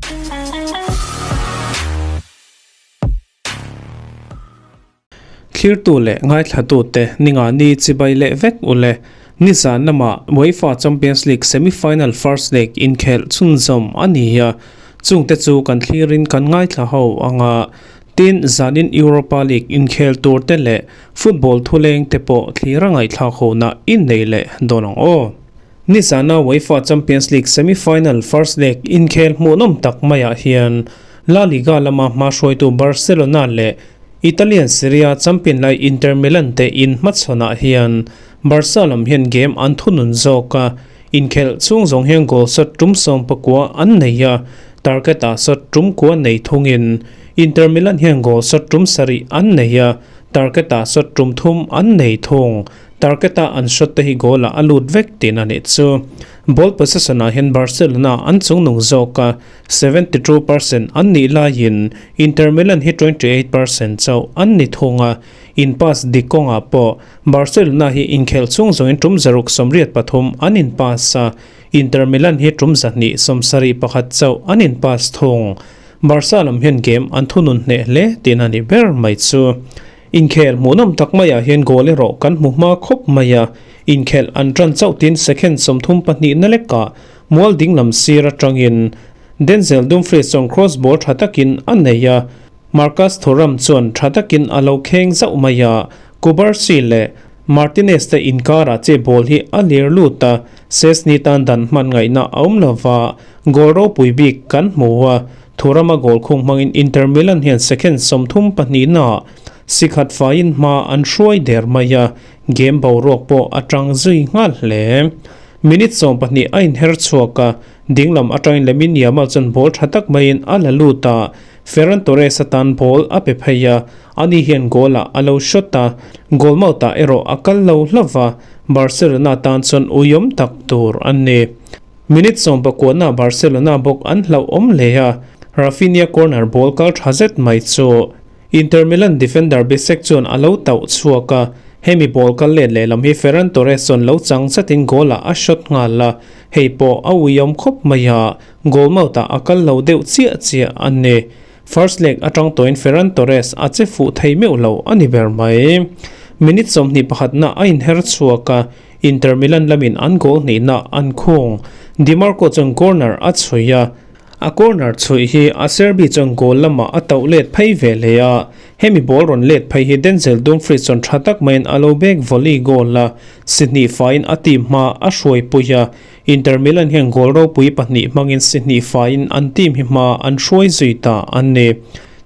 Thlirtu leh ngaithlatute ningani chibai leh vek u le. Nizan lamah UEFA Champions League semi-final first leg inkhelh chhunzawm a ni a, chungte chu kan thlirin kan ngaithla ho ang a. Tin, zanin Europa League inkhel turte leh football thulengte pawh thlir a ngaihthlak hona innei leh dawn ang aw. Nizana UEFA Champions League semi-final first leg inkhel hmuhnawm tak maiah hian La Liga lama hma hruaitu Barcelona leh Italian Serie A champion lai Inter Milan te inhmachhawnah hian Barca lam hian game an thunun zawk a, inkhelh chhung zawng hian goal shot tum 19 an nei a, target-ah shot tum kua nei thungin Inter Milan hian goal shot tum sarih an nei a, target-ah shot tum thum an nei thung. Target-a an shot te hi goal-ah a lut vek tihna nih chu. Ball possession-ah hian Barcelona an chungnung zawk a, 72% an nih laiin Inter Milan hi 28% chauh an ni thung a, in pass dik kawngah pawh Barcelona hi inkhelh chhung zawngin tum 683 an in pass a, Inter Milan hi tum 271 chauh an in pass thung. Barca lam hian game an thunun hneh hle tihna ni ber mai chu. Inkhel hmuhnawm tak maiah hian goal erawh kan hmu hma khawp mai a, inkhelh an tan chauh tin second 32 na lekah Mual dinglam sir atangin Denzel Dumfries chuan cross ball tha takin a nei a, Marcus Thuram chuan tha takin a lo kheng zauh mai a, Cubarsi leh Martinez te inkarah che ball hi a lir lut a, Szczesny tan dan hman ngaihna a awm lova, goal ropui bik kan hmu a, Thuram-a goal khung hmangin Inter Milan hian second 32 naah sikhat faiin hma an hruai der mai a, game boruak pawh a tang zui nghal hle. Minute 12 a inher chhuak a, dinglam atangin Lamine Yamal chuan ball tha tak maiin a la lut a, Ferran Torres atan ball a pe phei a, ani hian goal ah a lo shot a, goal mouth ah erawh a kal lo hlauh a, Barcelona tan chuan uiawm tak tur a ni. Minute 19 ah Barcelona bawk an hlauhawm hle a, Raphinha corner ball kal tha zet mai chu Inter Milan defender Bisseck chuan a lo tauh chhuak a, hemi ball kal let lehlam hi Ferran Torres chuan lo chang chatin goal ah a shot nghal a, hei pawh a uiawm khawp mai a, goal mouth ah a kal lo deuh chiah chiah a ni. First leg atang tawhin Ferran Torres a che fuh thei meuh lo a ni ber mai. Minute 21 na a inher chhuak a, Inter Milan lamin an goal hnihna an khung. Dimarco chuan corner a chhui a, A corner chhuih hi a Serbi chuan goal lamah a tauh let phei ve hle a, hemi ball rawn let phei hi Denzel Dumfries chuan tha tak maiin a lo back volley goal a, si hnih faiin a team hma a hruaipui a, Inter Milan hian goal ropui pahnih hmangin si hnih faiin an team hi hma an hruai zui ta a ni.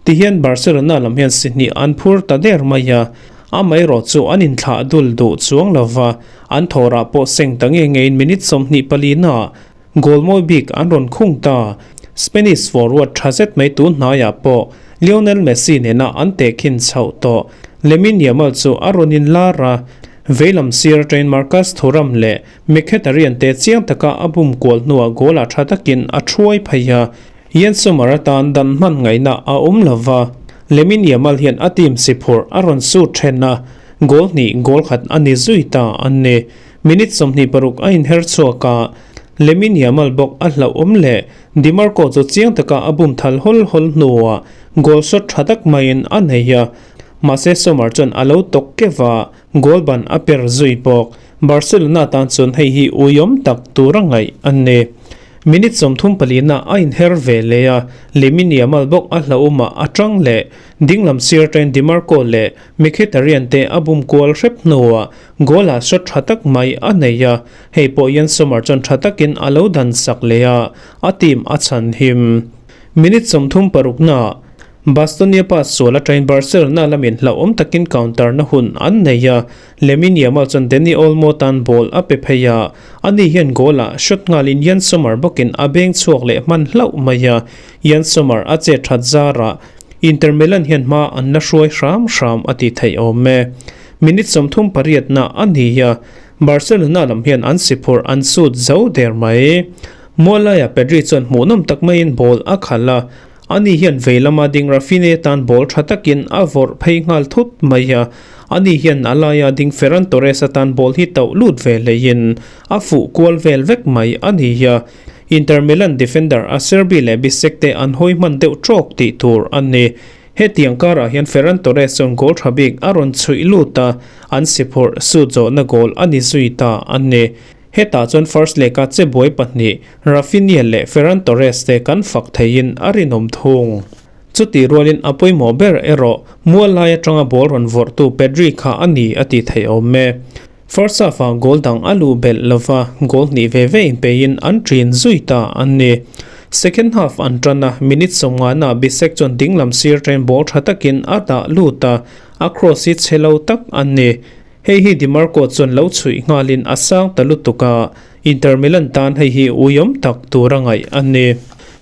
Tihian Barcelona lam hian si hnih an phur ta der mai a, amaherawh chu an inthlah dul duh chuang lova, an thawrah pawh seng ta nge ngeiin minute 24 naah Goal mawi bik an rawn khung ta. Spanish forward tha zet mai tun hnaiah pawh Lionel Messi nena an tehkhin chhoh tawh. Lamine Yamal chu a rawn inlar a, veilam sir atangin Marcus Thuram leh Mkhitaryan te chiang taka a bum kual hnuah goal-ah tha takin a thuai phei a. Yann Sommer atan dan hman ngaihna a awm lo va, Lamine Yamal hian a team si phurh a rawn sut then a, goal hnih goal khat a ni zui ta a ni. Minute 26 a inher chhuak a, Lamine Yamal bawk a hlauhawm leh Dimarco chu chiang taka a bum thal hawl hawl hnuah goal shot tha tak maiin a nei a, mahse Sommer chuan a lo tawk keuh a, goal ban a per zui bawk. Barcelona tan chuan hei hi uiawm tak tur a ngaih a ni. Minute 34 na a inher ve leh a, Lamine Yamal bawk a hlauhawmah a tang leh dinglam sir atangin Dimarco leh Mkhitaryan te a bum kual hrep hnuah Goal ah shot tha tak mai a nei a, hei pawh hian Sommer chuan tha takin a lo dan sak leh a, a team a chhan him. Minute 36 naah Bastogne pass sual atangin Barcelona lamin hlauhawm takin counter na hun an nei a, Lamine Yamal chuan Dani Olmo tan ball a pe phei a, ani hian goal ah shot nghalin Yann Sommer bawkin a beng chhuak leh hman hlauh mai a, Yann Sommer a che that zarah Inter Milan hian hma an la hruai hram hram a ti theih awm e. Minute 38 na a ni a, Barcelona lam hian an si phurh an sut zo der mai. Mualaia Pedri chuan hmuhnawm tak maiin ball a khalh a, ani hian vei lama ding Raphinha tan ball tha takin a vawrh phei nghal thut mai a, ani hian a laia ding Ferran Torres atan ball hi tauh lut ve hleiin a fuh kual vel vek mai a ni a. Inter Milan defender Acerbi leh Bisseck te an hawi hman deuh trawk tih tur a ni. Hetiang karah hian Ferran Torres chuan goal tha bik a rawn chhuih lut a, an si phurh sut zawhna goal a ni zui ta a ni. Hetah chuan first leg-a che buai pahnih Raphinha leh Ferran Torres te kan fak theiin a rinawm thung. Chutih rualin a pawimawh ber erawh mual lai atanga ball rawn vawrhtu Pedri kha a ni a tih theih awm e. First half-ah goal dang a luh belh lova goal hnih ve ve inpeiin an ṭin zui ta an ni. Second half an ṭan a, minute sawmngana Bisek chuan dinglam sir ṭain ball ṭha takin a dah lut a, a cross hi chhe lo tak an ni. Hei hi Di Marco chuan lo chhuih nghalin a sang ta lutuk a, Inter Milan tan hei hi uiawm tak tura ngaih a ni.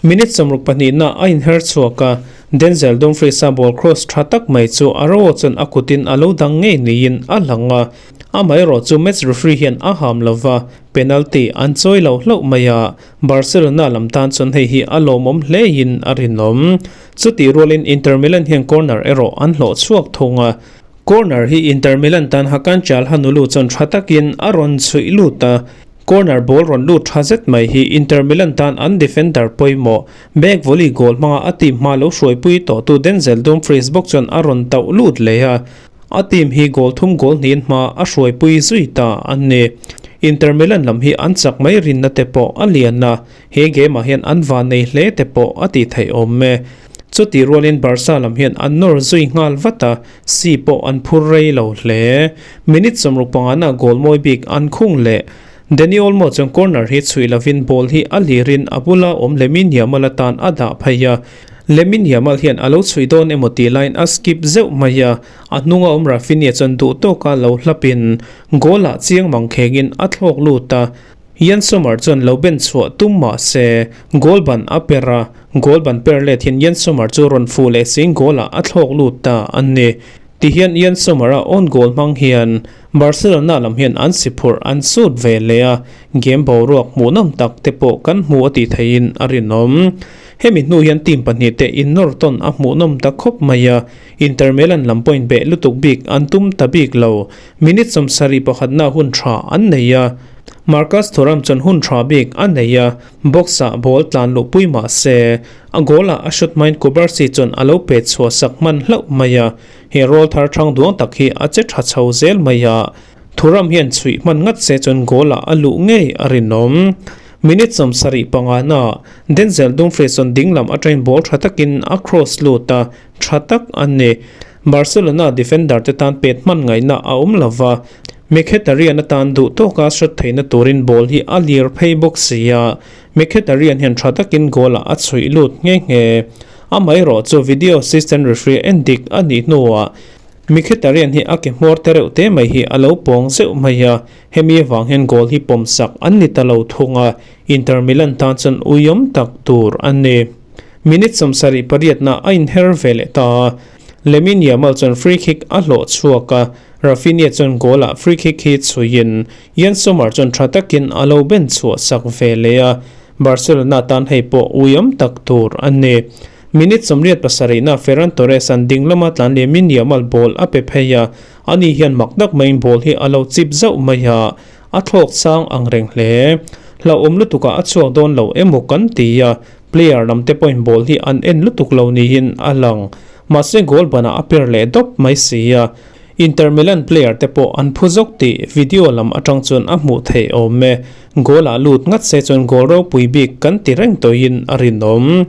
Minute sawmruk pahnihna a inher chhuak a, Denzel Dumfries-a ball cross tha tak mai chu Araujo chuan a kutin a lo dang ngei niin a lang a, amaherawh chu match referee hian a ham lova, penalty an chawi lo hlauh mai a, Barcelona lam tan chuan hei hi a lawmawm hlein a rinawm. Chutih rualin Inter Milan hian corner erawh an hlawh chhuak thung a, Corner hi Inter Milan tan Hakan Calhanoglu chuan tha takin a rawn chhuih lut a, corner ball rawn lut tha zet mai hi Inter Milan tan an defender pawimawh back volley goal hmanga a team hma lo hruaipui tawhtu Denzel Dumfries bawk chuan a rawn tauh lut leh a, a team hi goal thum goal hnihin hma a hruaipui zui ta a ni. Inter Milan lam hi an chak mai rinna te pawh a lian a, he game ah hian an van nei hle te pawh a tih theih awm e. Chutih rualin Barca lam hian an nawr zui nghal vat a, si pawh an phur rei lo hle. Minute sawmruk pangana goal mawi bik an khung leh. Dani Olmo chuan corner hi chhuih lovin ball hi a lirin a bula awm Lamine Yamal atan a dah phei a. Lamine Yamal hian a lo chhuih dawn emaw tih laiin a skip zeuh mai a, a hnunga awm Raphinha chuan duh tawka lo hlapin goal ah chiang mang khengin a thlawk lut a. Yann Sommer chuan lo ben chhuah tum mah se, goal ban a per a, goal ban per let hian Yann Sommer chu rawn fuh leh siin goal ah a thlawk lut ta a ni. Tihian Yann Sommer a own goal hmang hian Barcelona lam hian an si phurh an sut ve leh a, game boruak hmuhnawm tak te pawh kan hmu a tih theihin a rinawm. Hemi hnu hian team pahnih te innawr tawn a hmuhnawm ta khawp mai a, Inter Milan lam point beh lutuk bik an tum ta bik lo. Minute sawmsarih pakhatna hun tha an nei a, Marcus Thuram chuan hun tha bik a nei a, box-ah ball tlan luh pui mah se, a goal-ah a shoot hmain Cubarsi chuan a lo pet chhuah sak hman hlauh mai a, he rawl thar thang duang tak hi a che tha chho zel mai a, Thuram hian chhuih hman ngat se chuan goal-ah a luh ngei a rinawm. Minute 75 na Denzel Dumfries chuan dinglam atangin ball tha takin a cross lut a, tha tak a ni. Barcelona defender te tan pet hman ngaihna a awm lova, Mkhitaryan atan duh tawka shot theihna turin ball hi a lir phei bawk si a, Mkhitaryan hian tha takin goal ah a chhuih lut nghe nghe. Amaherawh chu video assistant referee en dik a nih hnuah Mkhitaryan hi a ke hmawr te reuh te mai hi a lo pawng zeuh mai a, hemi avang hian goal hi pawm sak an ni ta lo thung a, Inter Milan tan chuan uiawm tak tur a ni. Minute 78 na a inher ve leh ta a, Lamine Yamal chuan free kick a hlawh chhuak a, Raphinha chuan goal ah free kick hi chhuiin Yann Sommer chuan tha takin a lo ben chhuah sak ve leh a, Barcelona tan hei pawh uiawm tak tur a ni. Minute 87 na Ferran Torres an ding lama tlan Lamine Yamal ball a pe phei a, ani hian mak tak maiin ball hi a lo chip zauh mai a, a thlawk sang ang reng hle. Hlauhawm lutukah a chhuak dawn lo emaw kan ti a, Player lam te pawhin ball hi an en lutuk lo niin a lang. Mahse goal banah a per leh dawp mai si a. Inter Milan player te pawh an phu zawk tih video lam atang chuan a hmuh theih awm e. Goal ah lut ngat se chuan goal ropui bik kan ti reng tawhin a rinawm.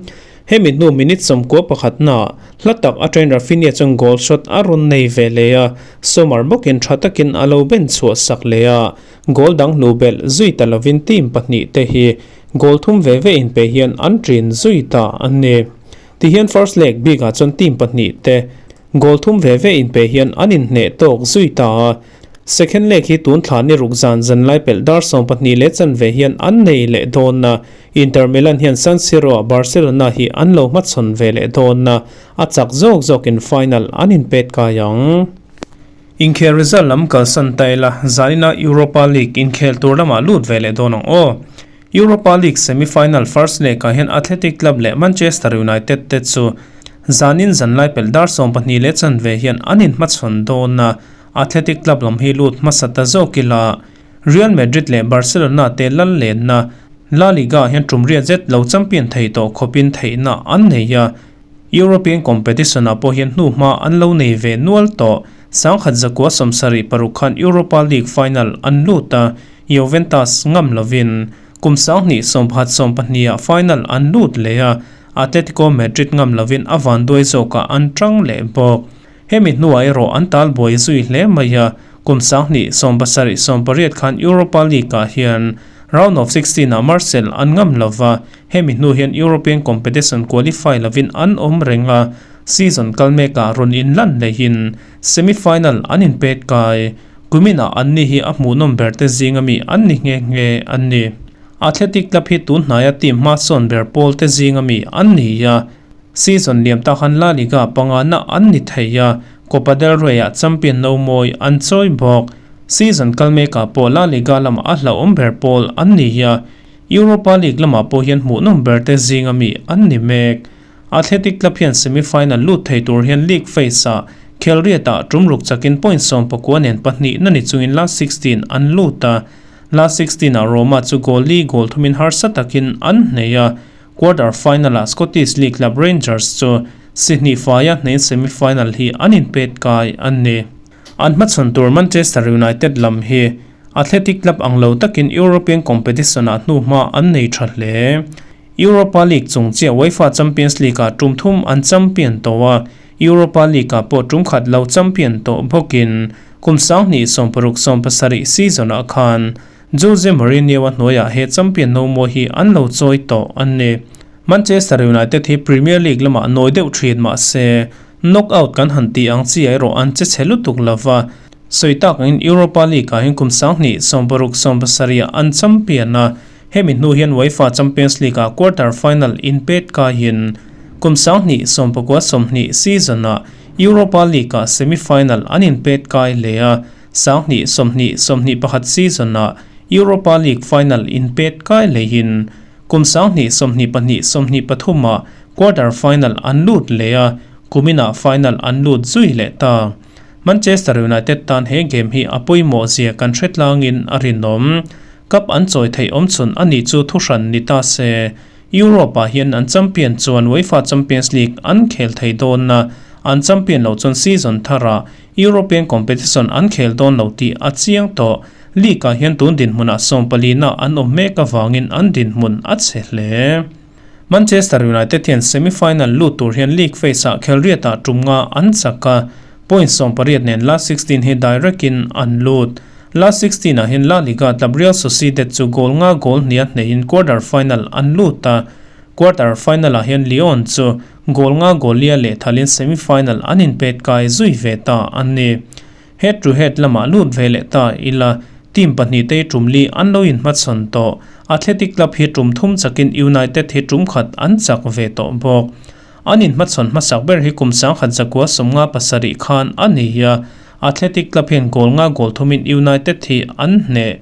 Hemi hnu minute 11 na hla tak atangin Raphinha chuan goal shot a rawn nei ve leh a, Sommer bawkin tha takin a lo ben chhuah sak leh a. Goal dang hnu belh zui ta lovin team pahnih te hi Goal thum ve ve inpe hian an ṭin zui ta a ni. Tihian first leg bikah chuan team pahnih te goal thum ve ve inpe hian an inhneh tawk zui ta a. Second leg hi tun thla ni ruk zan zan lai pelh dar 12 leh chanve hian an nei leh dawn a. Inter Milan hian San Siro ah Barcelona hi an lo hmachhawn ve leh dawn a, a chak zawk zawkin final an inpet kai ang. Inkhel result lam kalsan ta ila, zanina Europa League inkhel tur lamah lut ve leh dawn ang aw. Europa League semi-final first leg ah hian Athletic Club leh Manchester United te chu zanin zanlai pelh dar 12 leh chanve hian an inhmachhawn dawn a, Athletic Club lam hi lut hmasa ta zawk ila, Real Madrid leh Barcelona te lal lenna. La Liga hian tum riat zet lo champion thei tawh khawpin theihna an nei a, European competition-ah pawh hian hnuhma an lo nei ve nual tawh. 1976 khan Europa League final an lut a, Juventus ngam lovin kum 2011-12 ah final an lut leh a, Atletico Madrid ngam lovin a vanduai zawkah an tang leh bawk. Hemi hnuah erawh an tal buai zui hle mai a, kum 2017-18 khan Europa League-ah hian round of 16 ah Marseille an ngam lova, hemi hnu hian European competition qualify lovin an awm reng a, season kal mekah rawn inlan lehin semi-final an inpet kai. Kuminah anni hi a hmuhnawm ber te zinga mi an ni nghe nghe an ni. Athletic Club hi tun hnaia team hmasawn ber pawl te zinga mi an ni a, Season liam ta khan La Liga pangana an ni thei a, Copa del Rey-ah champion no mawi an chawi bawk. Season kal mekah pawh La Liga lamah a hlauhawm ber pawl an ni a, Europa League lamah pawh hian hmuhnawm ber te zinga mi an ni mek. Athletic Club hian semi-final lut thei tur hian league phase-ah Khelriatah tum ruk chakin point 19 nen pahnihna ni chungin last 16 an lut a, last 16-ah Roma chu goal li goal thumin harsa takin an hneh a, Quarter final-ah Scottish League club Rangers chu si hnih faia hnein semi-final hi an inpet kai an ni. An hmachhawn tur Manchester United lam hi Athletic club ang lo takin European competition-ah hnuhma an nei tha hle. Europa League chung chiah UEFA Champions League-ah tum thum an champion tawh a, Europa League-ah pawh tum khat lo champion tawh bawkin kum 2016-17 season-ah khan Jose Mourinho-a hnuaiah he champion no mawi hi an lo chawi tawh an ni. Manchester United hi Premier League lamah nawi deuh thin mah se, knockout kan han tih ang chi erawh an che chhe lutuk lova. Sawi tak angin Europa League-ah hian kum 2016-17 ah an champion a, hemi hnu hian UEFA Champions League-ah quarter final inpet kaiin kum 2019-20 season-ah Europa League-ah semi-final an inpet kai leh a. 2020-21 season-ah Europa League final inpet kai leihin kum 2022-23 ah quarter final an lut leh a, kuminah final an lut zui leh ta. Manchester United tan he game hi a pawimawh zia kan hre tlangin a rinawm. Cup an chawi theih awmchhun a nih chu thuhran ni ta se. Europe-ah hian an champion chuan UEFA Champions League an khel thei dawn a, an champion loh chuan season tharah European competition an khel dawn lo tih a chiang tawh. League-ah hian tun dinhmunah sawmpalina an awm mek avangin an dinhmun a chhe hle. Manchester United hian semi-final lut tur hian league phase-ah khelriatah tum nga an chak a, point 18 nen last 16 hi direct-in an lut. Last 16 ah hian La Liga club Real Sociedad chu goal nga goal hnih a hneihin quarter final an lut a, quarter final ah hian Lyon chu goal nga goal lia leh thalin semi final an inpet kai zui ve ta an ni. Head to head lamah lut ve leh ta ila team pahnih te tum li an lo inhmachhawn tawh. Athletic club hi tum thum chakin United hi tum khat an chak ve tawh bawk. An inhmachhawn hmasak ber hi kum 1957 khan a ni a, Athletic club hian goal nga goal thumin United hi an hneh.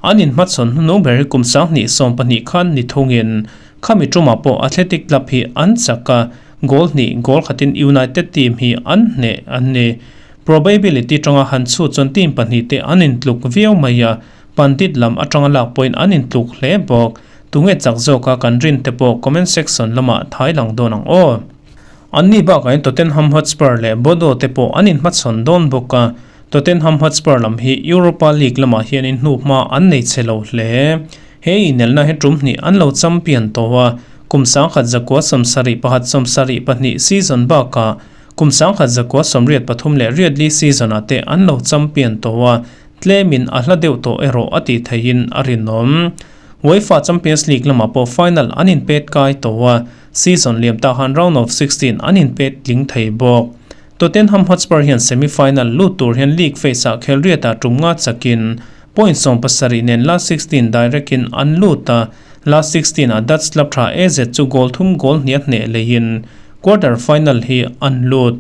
An inhmachhawn hnuhnung ber hi kum 2012 khan ni thungin khami tumah pawh Athletic club hi an chak a, goal hnih goal khatin United team hi an hneh an ni. Probability tanga han chhut chuan team pahnih te an intluk viau mai a, pandit lam atanga lak pawhin an intluk hle bawk. Tunge chak zawka kan rin te pawh comment section lamah thai lang dawn ang aw. Anni bakah hian Tottenham Hotspur leh Bordeaux te pawh an inhmachhawn dawn bawk a, Tottenham Hotspur lam hi Europa League lamah hian inhnuhma an nei chhe lo hle. He inelna hi tum hnih an lo champion tawh a, kum 1971 72 season bakah kum 1983 leh riatli season-ah te an lo champion tawh a, tlemin a hla deuh tawh erawh a tih theihin a rinawm. UEFA Champions League lamah pawh final an inpet kai tawh a, season liam ta khan round of 16 an inpet tling thei bawk. Tottenham Hotspur hian semi-final lut tur hian league phase-ah khelriatah tum nga chakin point 17 nen last 16 direct-in an lut a, last 16-ah Dutch club tha AZ chu goal thum goal hnih a hneh leihin quarter final hi an lut.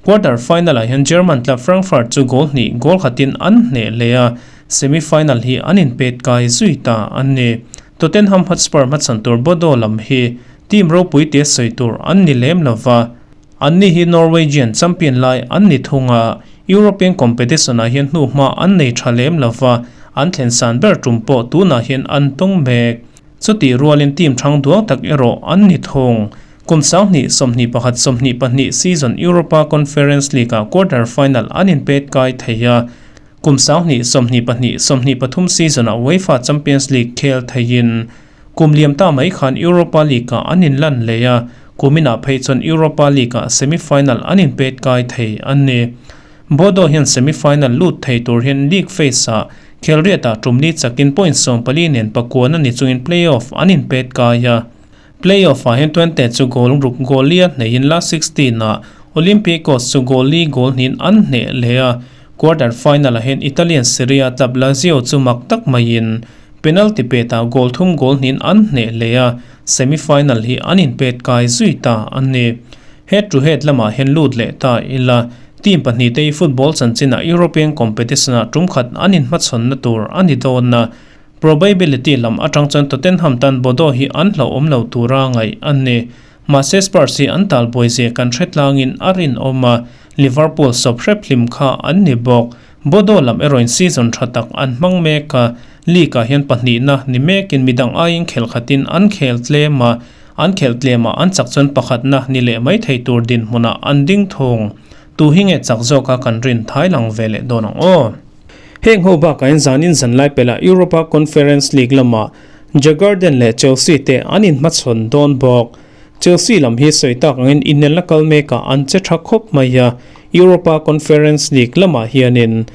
Quarter final-ah hian German club Frankfurt chu goal hnih goal khatin an hneh leh a, semi-final hi an inpet kai zui ta an ni. Tottenham Hotspur hmachhawn tur Bordeaux lam hi team ropui te sawi tur an ni lem lova, anni hi Norwegian champion lai an ni thung a, European competition-ah hian hnuhma an nei tha lem lova, an thlen san ber tum pawh tunah hian an tawng mek. Chutih rualin team thang duang tak erawh an ni thung. Kum 2021 22 season Europa Conference League-ah quarter final an inpet kai thei a. Kum 2022 23 season-ah UEFA Champions League khel theiin kum liam ta mai khan Europa League-ah an inlan leh a, kuminah phei chuan Europa League-ah semi-final an inpet kai thei a ni. Bodo hian semi-final lut thei tur hian league phase-ah khelriatah tumli chakin point 14 nen pakuan a ni chungin play-off an inpet kai a. Play-off-ah hian Twente chu goal ruk goal li a hneihin last 16-ah Olympiacos chu goal li goal hnin an hneh leh a. Quarter final-ah hian Italian Serie A club Lazio chu mak tak maiin penalty petah goal thum goal hnin an hneh leh a, semi-final hi an inpet kai zui ta a ni. Head to head lamah hian lut leh ta ila, team pahnih te hi football chanchinah European competition-ah tum khat an inhmachhawnna tur a ni dawn a, probability lam atang chuan Tottenham tan Bodo hi an hlauhawm lo tura ngaih a ni. Mahse Spurs hi an talbuai zia kan hre tlangin a rinawm a, Liverpool sawp hrep hlim kha an ni bawk. Bodo lam erawhin season tha tak an hmang mek a, league-ah hian pahnihna ni mekin midang aiin khel khatin an khel tlem a, an khel tlemah an chak chuan pakhatna ni leh mai thei tur dinhmunah an ding thung. Tu hi nge chak zawka kan rin thai lang ve leh dawn ang aw. Heng ho bakah hian zanin zanlai pelah Europa Conference League lamah Djurgården leh Chelsea te an inhmachhawn dawn bawk. Chelsea lam hi sawi tak angin inelna kal mekah an che tha khawp mai a, Europa Conference League lamah hianin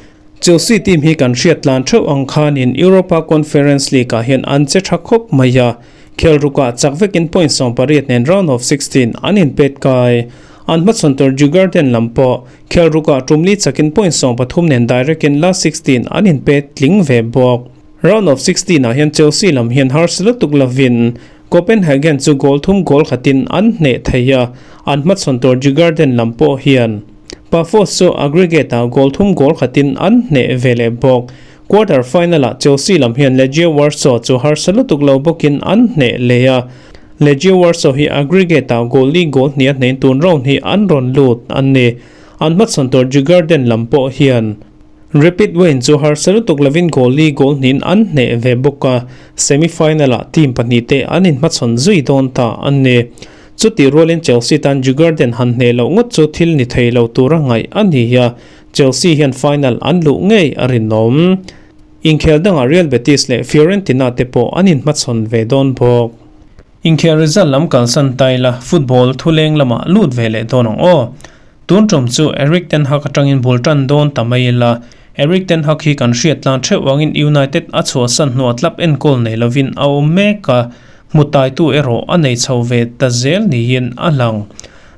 Chelsea team hi kan hriat tlan theuh ang khanin Europa Conference League-ah hian an che tha khawp mai a, khel rukah chak vekin point 18 nen round of 16 an inpet kai. An hmachhawn tur Djurgården lam pawh khel rukah tumli chakin point 13 nen direct in last 16 an inpet tling ve bawk. Round of 16 ah hian Chelsea lam hian harsa lutuk lovin Copenhagen chu goal thum goal khatin an hneh thei a, an hmachhawn tur Djurgården lam pawh hian Pafos chu aggregate ah goal thum goal khatin an hneh ve leh bawk. Quarter final ah Chelsea lam hian Legia Warsaw chu harsa lutuk lo bawkin an hneh leh a, Legia Warsaw hi aggregate ah goal li goal hnih a hnein tun round hi an rawn lut an ni. An hmachhawn tur Djurgården lam pawh hian Rapid Wien chu harsa lutuk lovin goal li goal hnihin an hneh ve bawk a, semi-final ah team pahnih te an inhmachhawn zui dawn ta an ni. Chutih rualin Chelsea tan Djurgården han hneh loh ngawt chu thil ni thei lo tura ngaih a ni a, Chelsea hian final an luh ngei a rinawm. Inkhel dangah Real Betis leh Fiorentina te pawh an inhmachhawn ve dawn bawk. Inkhel result lam kalsan ta ila, football thuleng lamah lut ve leh dawn ang aw. Tun tum chu Erik ten Hag atangin bul tan dawn ta mai ila, Erik ten Hag hi kan hriat tlan theuh angin United a chhuahsan hnuah tlap enkawl nei lovin a awm mek a, hmutaitu erawh a nei chho ve ta zel niin a lang.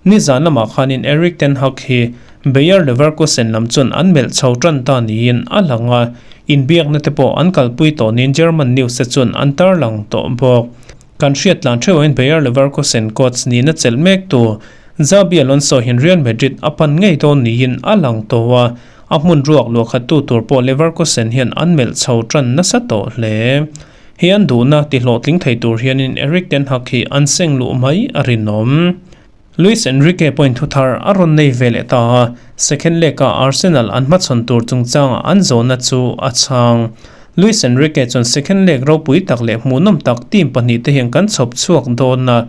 Nizan lamah khanin Erik ten Hag hi Bayer Leverkusen lam chuan an melh chho tan ta niin a lang a, inbiakna te pawh an kalpui tawh niin German news te chuan an tarlang tawh bawk. Kan hriat tlan theuhin Bayer Leverkusen coach nihna chelh mek tu Xabi Alonso hian Real Madrid a pan ngei dawn niin a lang tawh a, a hmun ruak luah khat tu tur pawh Leverkusen hian an melh chho tan nasa tawh hle. Hei an duhna ti hlawhtling thei tur hianin Erik ten Hag hi an seng luh mai a rinawm. Luis Enrique pawhin thuthar a rawn nei ve leh ta a, second leg-ah Arsenal an hmachhawn tur chungchangah an zawhna chu a chhang. Luis Enrique chuan second leg ropui tak leh hmuhnawm tak team pahnih te hian kan chhawp chhuak dawn a,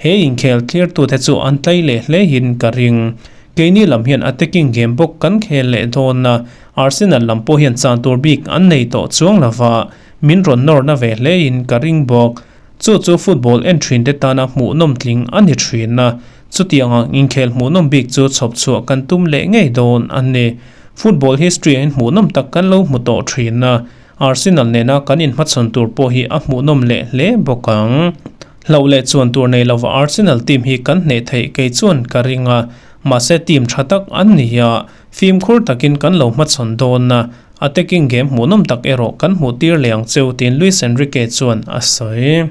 he inkhel clear-tute chu an tlai leh hlehin ka ring. Keini lam hian attacking game bawk kan khel leh dawn a, Arsenal lam pawh hian chan tur bik an nei tawh chuang lova, min rawn nawrna ve hlein ka ring bawk. Chu chu football en thin te tana hmuhnawm tling a ni thin a, chutiang ang inkhel hmuhnawm bik chu chhawp chhuah kan tum leh ngei dawn a ni. Football history ah hian hmuhnawm tak kan lo hmu tawh thin a, Arsenal nena kan inhmachhawn tur pawh hi a hmuhnawm leh hle bawk ang. Hlauh leh chuan tur nei lova Arsenal team hi kan hneh theih kei chuan ka ring a, mahse team tha tak an ni a, fimkhur takin kan lo hmachhawn dawn a, Attacking game hmuhnawm tak erawh kan hmuh tir leh ang cheu tiin Luis Enrique chuan a sawi.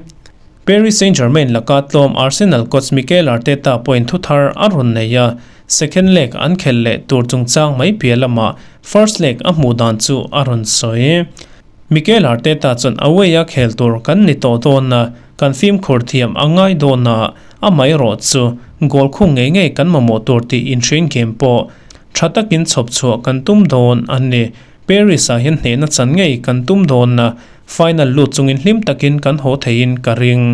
Paris Saint-Germain laka tlawm Arsenal coach Mikel Arteta pawhin thuthar a rawn nei a, second leg an khel leh tur chungchang mai piah lamah first leg a hmuh dan chu a rawn sawi. Mikel Arteta chuan away a khel tur kan ni tawh dawn a, kan fimkhur thiam a ngai dawn a, amaherawh chu goal khung ngei ngei kan mamawh tur tih inhrein game pawh Tha takin chhawp chhuah kan tum dawn a ni. Paris ah hian hnehna chan ngei kan tum dawn a, Final lut chungin hlim takin kan haw theiin ka ring.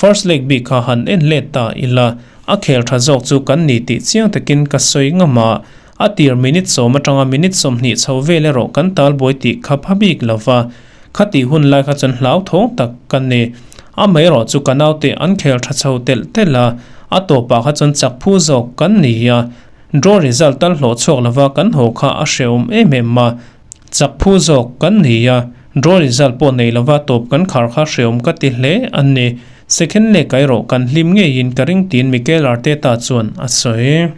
First leg bik kha han en let ta ila, a khel tha zawk chu kan ni tih chiang takin ka sawi ngam a. A tir minute sawm atanga minute 20 chho vel erawh kan tal buai tih kha pha bik lo va, khatih hun lai kha chuan hlauthawng tak ka ni. Amaherawh chu ka naute an khel tha chho telh telh a, a tawpah kha chuan chak phu zawk kan ni a. Draw result tal hlawh chhuak lova kan haw kha a hrehawm em em a. Chak phu zawk kan ni a, draw result pawh nei lova tawp kan khar kha hrehawm ka ti hle a ni. Second leg erawh kan hlim ngeiin ka ring tiin Mikel Arteta chuan a sawi.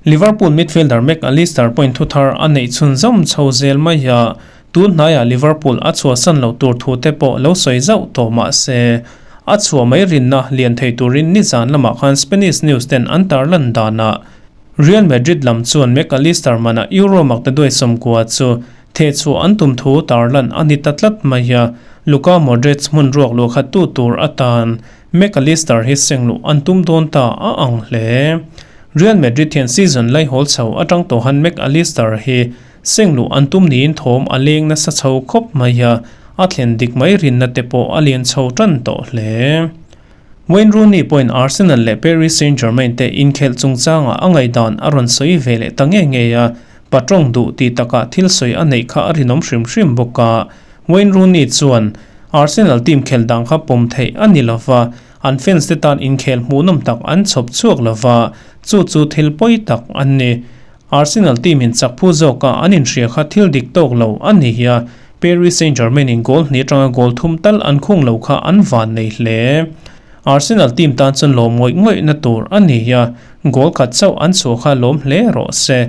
Liverpool midfielder Mac Allister pawhin thuthar a neih chhunzawm chho zel mai a, tun hnaiah Liverpool a chhuahsan loh tur thu te pawh lo sawi zauh tawh mah se, a chhuah mai rinna lian thei turin nizan lamah khan Spanish news ten an tarlan danah Real Madrid lam chuan Mac Allister manah Euro maktaduai 90 chu thehchhuah an tum thu tarlan a ni ta tlat mai a, Luka Modric hmun ruak luahkhattu tur atan Mac Allister hi sengluh an tum dawn ta a ang hle. Real Madrid hian season laihawl chho atang tawhan Mac Allister hi sengluh an tum niin thawm a leng nasa chho khawp mai a, a thlen dik mai rinna te pawh a lian chho tan tawh hle. Wayne Rooney pawhin Arsenal leh Paris Saint-Germain te inkhelh chungchangah a ngaihdan a rawn sawi ve leh ta nge nge a, patawng duh tih takah thil sawi a neih kha a rinawm hrim hrim bawk a. Wayne Rooney chuan, Arsenal team khelh dan kha pawm theih a ni lova, an fans te tan inkhel hmuhnawm tak an chhawp chhuak lova, chu chu thil pawi tak an ni. Arsenal team in chak phu zawka an inhria kha thil dik tawk lo a ni hi a, Paris Saint-Germain in goal hnih atanga goal thum tal an khung lo kha an van nei hle. Arsenal team tan chuan lawm ngawih ngawih na tur a ni hi a, goal khat chauh an chhuah kha lawm hle rawh se.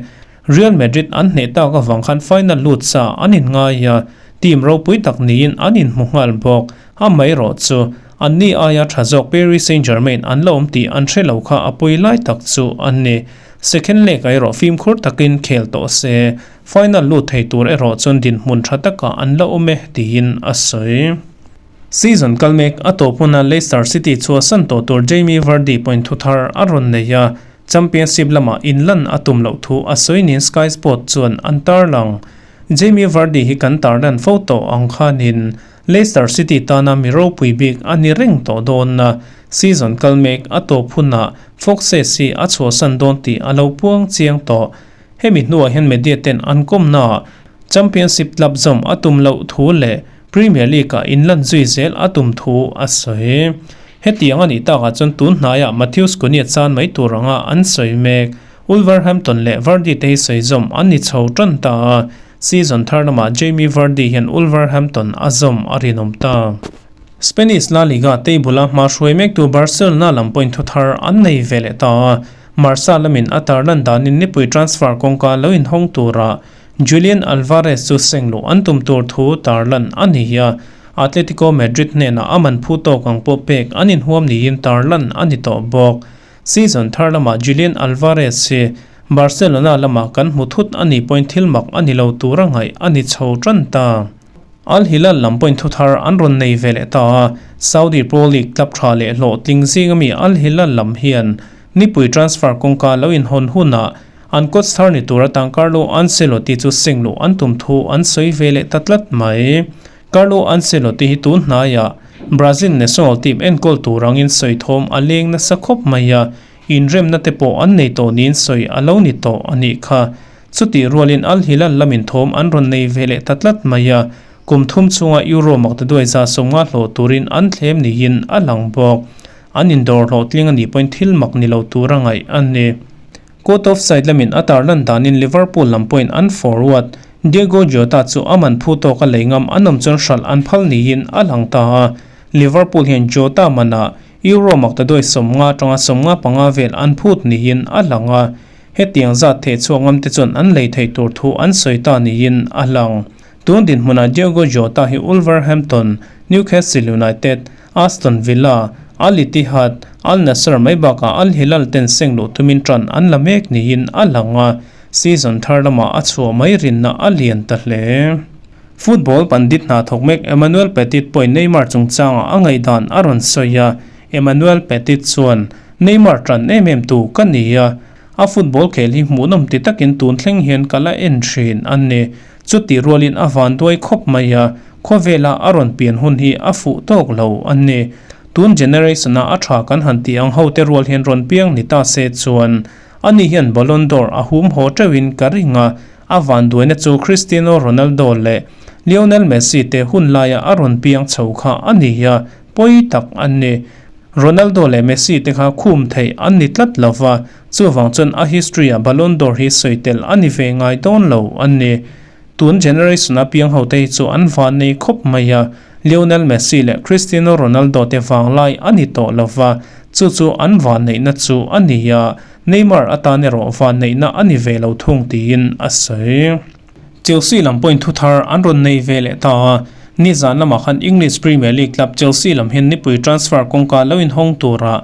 Real Madrid an hneh tak avang khan final lut sa an inngai a, team ropui tak niin an inhmu nghal bawk. Amaherawh chu, anni aia tha zawk Paris Saint-Germain an la awm tih an hre lo kha a pawi lai tak chu an ni. Second leg erawh fimkhur takin khel tawh se, final lut thei tur erawh chuan dinhmun tha takah an la awm e tiin a sawi. Season kal mek a tawp huna Leicester City chhuahsan tawh tur Jamie Vardy pawhin thuthar a rawn nei a, Championship lamah inlan a tum loh thu a sawi niin Sky Sport chuan an tarlang. Jamie Vardy hi kan tarlan fo tawh ang khanin Leicester City tana mi ropui bik a ni reng tawh dawn a, season kal mek a tawp hunah Foxes hi a chhuahsan dawn tih a lo puang chiang tawh. Hemi hnuah hian media ten an kawmnaah Championship club zawm a tum loh thu leh Premier League-ah inlan zui zel a tum thu a sawi. Hetiang a nih takah chuan tun hnaiah Matheus Cunha chan mai tur anga an sawi mek. Wolverhampton leh Vardy te hi sawi zawm an ni chho tan ta a, season thar lamah Jamie Vardy hian Wolverhampton a zawm a rinawm ta. Spanish La Liga table-a hma hruai mektu Barcelona lam pawhin thu thar an nei ve leh ta a, Marca lamin a tarlan danin nipui transfer kawngka lo inhawng tura Julian Alvarez chu sengluh an tum tur thu tarlan a ni a, Atletico Madrid hnenah a man phu tawk ang pawh pek an inhuam niin tarlan a ni tawh bawk. Season thar lamah Julian Alvarez hi Barcelona lamah kan hmu thut a nih pawhin thil mak a ni lo tura ngaih a ni chho tan ta. Al Hilal lam pawhin thu thar an rawn nei ve leh ta a, Saudi Pro League club tha leh hlawhtling zinga mi Al Hilal lam hian nipui transfer kawngka lo inhawn hunah An coach thar ni tur atang Carlo Ancelotti chu sengluh an tum thu an sawi ve leh ta tlat mai. Carlo Ancelotti hi tun hnaiah Brazil national team enkawl tur angin sawi thawm a leng nasa khawp mai a, inremna te pawh an nei tawh niin sawi a lo ni tawh a nih kha. Chutih rualin Al Hilal lamin thawm an rawn nei ve leh ta tlat mai a, kum thum chhunga Euro maktaduai 150 hlawh turin an thlem niin a lang bawk. An indawr hlawhtling a nih pawhin thil mak ni lo tura ngaih a ni. Court of side lamin a tarlan danin Liverpool lam pawhin an forward Diogo Jota chu a man phu tawka lei ngam an awm chuan hralh an phal niin a lang ta a. Liverpool hian Jota manah Euro maktaduai 50 atanga 55 vel an phut niin a lang a. Hetiang zat theh chhuak ngam te chuan an lei theih tur thu an sawi ta niin a lang. Tun dinhmunah Diogo Jota hi Wolverhampton, Newcastle United, Aston Villa, Al Ittihad, Al Nassr mai bakah Al Hilal ten sengluh tumin tan an la mek niin a lang a, season thar lamah a chhuah mai rinna a lian ta hle. Football pandit hna thawk mek Emmanuel Petit pawhin Neymar chungchangah a ngaihdan a rawn sawi a, Emmanuel Petit chuan, Neymar tan em em tu ka ni a, a football khel hi hmuhnawm ti takin tun thleng hian ka la en thin a ni. Chutih rualin a van duai khawp mai a. Khawvela a rawn pian hun hi a fuh tawk lo a ni. Tun generation-a a tha kan han tih ang hote rual hian rawn piang ni ta se chuan ani hian Ballon d'Or a hum haw teuhin ka ring a, a vanduaina chu Cristiano Ronaldo leh Lionel Messi te hun laia a rawn piang chho kha a ni a, pawi tak a ni. Ronaldo leh Messi te kha khum theih an ni tlat lo va, chuvang chuan a history-ah Ballon d'Or hi sawi tel a ni ve ngai dawn lo a ni. Tun generation a piang ho te hi chu an van nei khawp mai a, Lionel Messi leh Cristiano Ronaldo te vanglai a ni tawh lo va, chu chu an van neihna chu a ni a, Neymar atan erawh van neihna a ni ve lo thung tiin a sawi. Chelsea lam pawhin thuthar an rawn nei ve leh ta a, nizan lamah khan English Premier League club Chelsea lam hian nipui transfer kawngka lo inhawng tura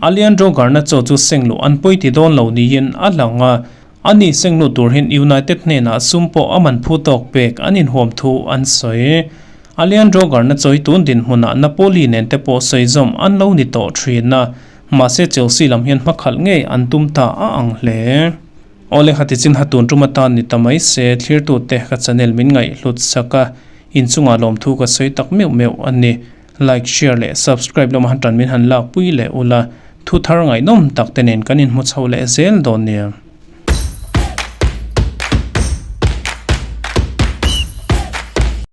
Alejandro Garnacho chu sengluh an pawi ti dawn lo niin a lang a, Ani senglut tur hian United hnenah sum pawh a man phu tawk pek an inhuam thu an sawi. Alejandro Garnacho hi tun dinhmunah Napoli nen te pawh sawi zawm an lo ni tawh thin a, mahse Chelsea lam hian hmakhalh ngei an tum ta a ang hle. Awle khati chin ha tun tum atan ni ta mai se, thlirtute ka channel min ngaihhlut sak a, inchungah lawmthu ka sawi tak meuh meuh a ni. Like, share leh subscribe lama han tan min han lakpui leh ula, thu thar ngaihnawm tak te nen kan inhmu chho leh zel dawn nia.